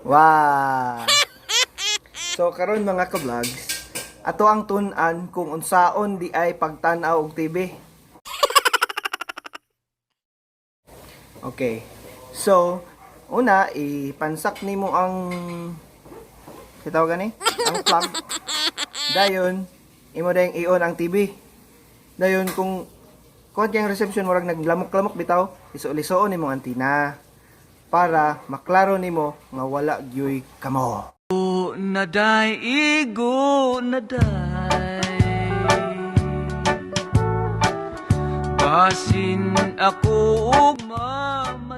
Wow! So karon, mga ka-vlogs, ato ang tun-an kung unsaon di ay pagtan-aw og TV. Okay. So, una, ipansak nimo ang kitaw gani? Ang plug. Dayon, imo dayong i-on ang TV. Dayon kung kuan kayong reception, murag naglamok-lamok bitaw, liso-lisoon nimo ang antina para maklaro nimo nga wala gyoy kamo. Naday, igo naday. Basin ako og mamatay.